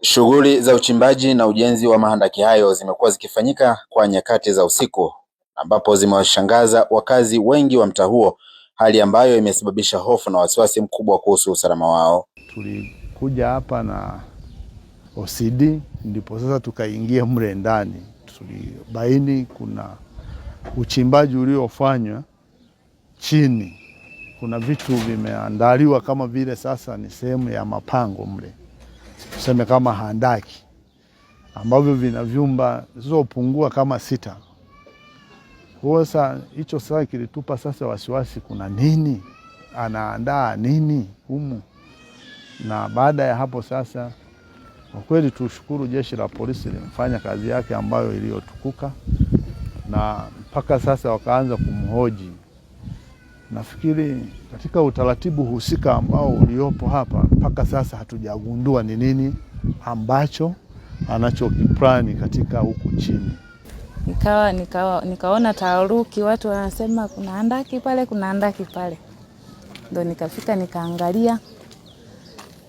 Shughuli za uchimbaji na ujenzi wa mahandaki hayo zimekuwa zikifanyika kwa nyakati za usiku, ambapo zimewashangaza wakazi wengi wa mtaa huo, hali ambayo imesababisha hofu na wasiwasi mkubwa kuhusu usalama wao. Tulikuja hapa na OCD, ndipo sasa tukaingia mle ndani, tulibaini kuna uchimbaji uliofanywa chini, kuna vitu vimeandaliwa kama vile sasa ni sehemu ya mapango mle, tuseme kama handaki ambavyo vina vyumba zilizopungua kama 6. Kwa sasa hicho sasa kilitupa sasa wasiwasi, kuna nini, anaandaa nini humu? Na baada ya hapo sasa, kwa kweli tushukuru jeshi la polisi limefanya kazi yake ambayo iliyotukuka, na mpaka sasa wakaanza kumhoji. Nafikiri katika utaratibu husika ambao uliopo hapa mpaka sasa hatujagundua ni nini ambacho anachokiplani katika huku chini. Nikaona taharuki, watu wanasema kuna handaki pale, kuna handaki pale. Ndio nikafika nikaangalia.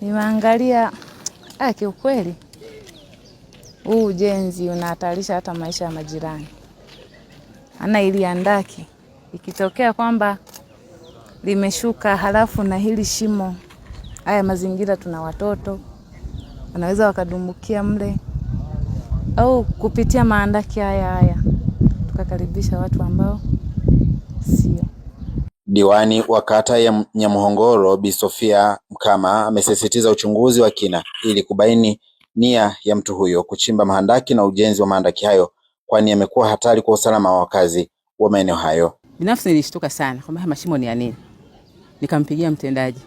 Nimeangalia, kiukweli huu ujenzi unahatarisha hata maisha ya majirani. Ana ili handaki ikitokea kwamba limeshuka halafu na hili shimo, haya mazingira tuna watoto wanaweza wakadumbukia mle au kupitia mahandaki haya haya tukakaribisha watu ambao sio. Diwani wa kata ya Nyamuhongoro Bi Sofia Mkama amesisitiza uchunguzi wa kina ili kubaini nia ya mtu huyo kuchimba mahandaki na ujenzi wa mahandaki hayo, kwani yamekuwa hatari kwa usalama wa wakazi wa maeneo hayo. Binafsi nilishtuka sana kwamba haya mashimo ni ya nini. Nikampigia mtendaji.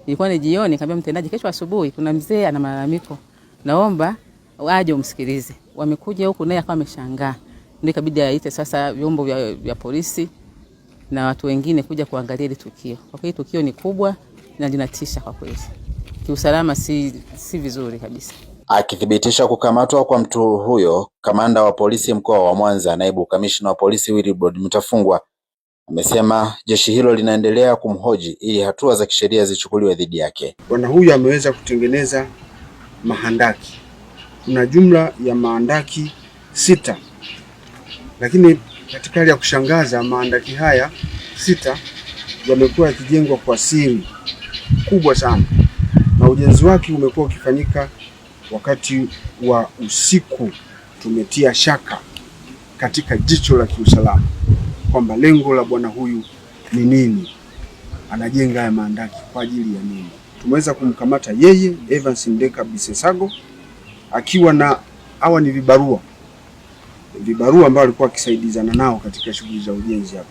Ilikuwa ni jioni, nikamwambia mtendaji, kesho asubuhi kuna mzee ana malalamiko, naomba aje umsikilize. Wamekuja huku naye akawa ameshangaa. Ndio ikabidi aite sasa vyombo vya polisi na watu wengine kuja kuangalia hili tukio. Kwa kweli tukio ni kubwa na linatisha kwa kweli. Kiusalama si vizuri kabisa. Akithibitisha kukamatwa kwa mtu huyo, kamanda wa polisi mkoa wa Mwanza, naibu kamishna wa polisi Wilbrod Mutafungwa amesema jeshi hilo linaendelea kumhoji ili hatua za kisheria zichukuliwe dhidi yake. Bwana huyu ameweza kutengeneza mahandaki. Kuna jumla ya mahandaki 6. Lakini katika hali ya kushangaza mahandaki haya 6 yamekuwa yakijengwa kwa siri kubwa sana, na ujenzi wake umekuwa ukifanyika wakati wa usiku. Tumetia shaka katika jicho la kiusalama kwamba lengo la bwana huyu ni nini, anajenga haya mahandaki kwa ajili ya nini? Tumeweza kumkamata yeye Evans Ndeka Bisesago akiwa na hawa ni vibarua ambao alikuwa akisaidizana nao katika shughuli za ujenzi hapa.